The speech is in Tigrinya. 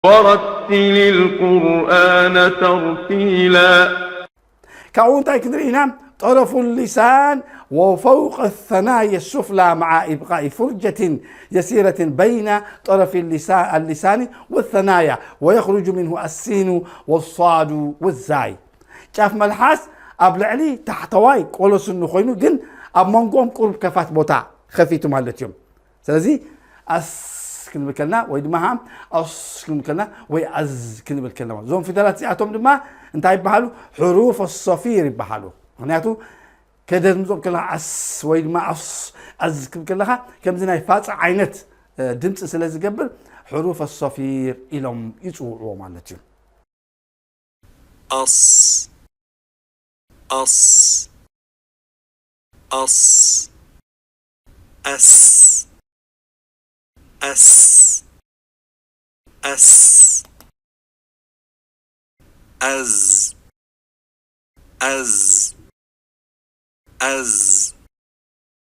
ورتل القرآن ترتيلا. ካብኡ እንታይ ክንርኢ ኢና? طرف اللسان وفوق الثنايا السفلى مع إبقاء فرجة يسيرة بين طرف اللسان, اللسان والثنايا، ويخرج منه السين والصاد والزاي. ጫፍ መልሓስ ኣብ ልዕሊ ታሕተዋይ ቆሎ ስኒ ኮይኑ፣ ግን ኣብ መንጎኦም ቁሩብ ከፋት ቦታ ከፊቱ ማለት እዩ። ስለዚ ኣስ ክንብል ከለና ወይ ድማ ሃ ኣስ ክንብል ከለና ወይ ኣዝ ክንብል ከለና፣ እዞም ፊደላት እዚኣቶም ድማ እንታይ ይበሃሉ? ሕሩፍ ኣሶፊር ይበሃሉ። ምክንያቱ ከደምዞም ከለካ ኣስ ወይ ድማ ኣስ ኣዝ ክብል ከለካ ከምዚ ናይ ፋፃ ዓይነት ድምፂ ስለ ዝገብር ሕሩፍ ኣሶፊር ኢሎም ይፅውዕዎ ማለት እዩ። ኣስ ኣስ ኣስ ኣስ ኣስ ኣስ ኣዝ ኣዝ ኣዝ